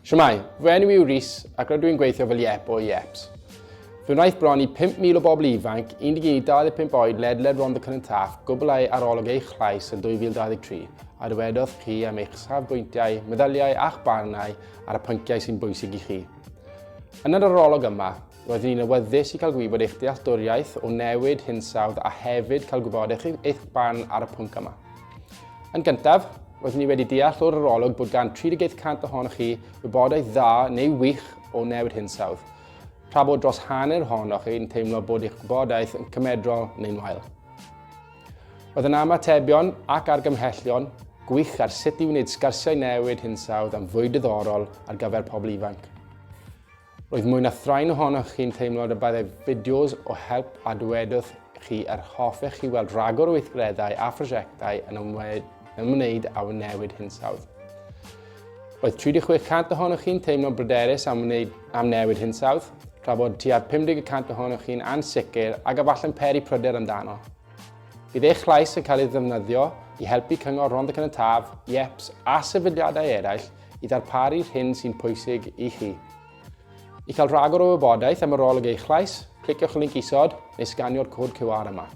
Shwmae, fy enw i yw Rhys ac rydw i'n gweithio fel IEP o IEPS. Fe wnaeth bron i 5,000 o bobl ifanc, 11 i 25 oed ledled Rhondda Cynon Taf gwblhau arolwg Eich Llais yn 2023 a dywedodd chi am eich safbwyntiau, meddyliau a'ch barnau ar y pynciau sy'n bwysig i chi. Yn yr arolwg yma, roeddwn i'n awyddus i cael gwybod eich dealltwriaeth o newid hinsawdd a hefyd cael gwybod eich, eich barn ar y pwnc yma. Yn gyntaf, roeddwn i wedi deall o'r arolwg bod gan 38 cant ohonoch chi wybodaeth dda neu wych o newid hinsawdd, tra bod dros hanner ohonoch chi'n teimlo bod eich gwybodaeth yn cymedrol neu'n wael. Roedd yna ymatebion ac argymhellion gwych ar sut i wneud sgyrsiau newid hinsawdd yn fwy diddorol ar gyfer pobl ifanc. Roedd mwy na thraean ohonoch chi'n teimlo y byddai fideos o help a dywedodd chi yr hoffech chi weld rhagor o weithgareddau a phrosiectau yn ymwneud â newid hinsawdd. Roedd 36 cant ohonoch chi'n teimlo'n bryderus am, wneud, am newid hinsawdd, tra bod tua 50 y cant ohonoch chi'n ansicr ac efallai'n peri pryder amdano. Bydd eich llais yn cael ei ddefnyddio i helpu Cyngor Rhondda Cynon Taf, IEPS a sefydliadau eraill i ddarparu'r hyn sy'n pwysig i chi. I cael rhagor o wybodaeth am arolwg eich llais, cliciwch y linc isod neu sganio'r cod QR yma.